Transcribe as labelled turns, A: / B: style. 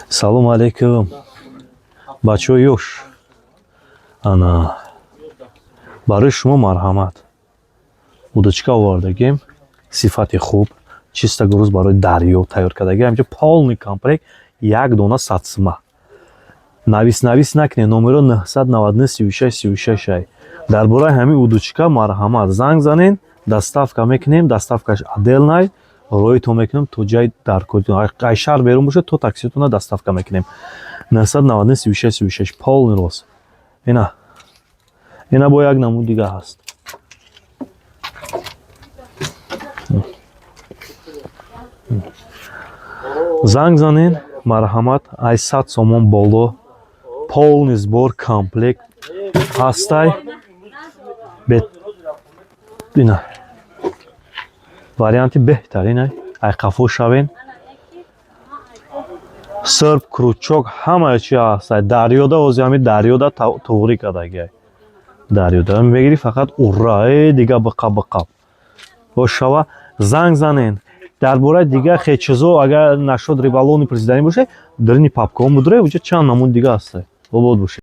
A: Салому алейкум, бачаҳои ёш. Ана, барои шумо марҳамат, удочка овардагем, сифати хуб, чисто груз, барои дарё тайёр кардаги. Ҳамҷо полный комплект, як дона 100 сума. Навис, навис накунед, номеро 999 36 36 ай. Дар бораи ҳамин удочка марҳамат, занг занен, доставка мекунем, доставкаш отдельный, роитон мекунем то ҷай дар ай шаҳр берун бошад, то такситона доставка мекунем. 999 36 36, полный рост. Ина бо як намуд дига ҳаст. Занг занен, марҳамат, ай 100 сомон боло полный сбор, комплект ҳастай. Ина варианти беҳтарин, ай қафо шавен, серп, крючок, ҳамаи чи ҳастай. Дарёда ози ҳами дарёда туғрӣ кардагиай, дарёда мегирӣ, фақат ура, э дига биқаб биқаб бошава. Занг занен. Дар бораи дига хе чизо, агар нашуд рибалони президентӣ боша, дарини папкаҳо мудуре, уҷа чанд намуд дига ҳастай. Обод бошед.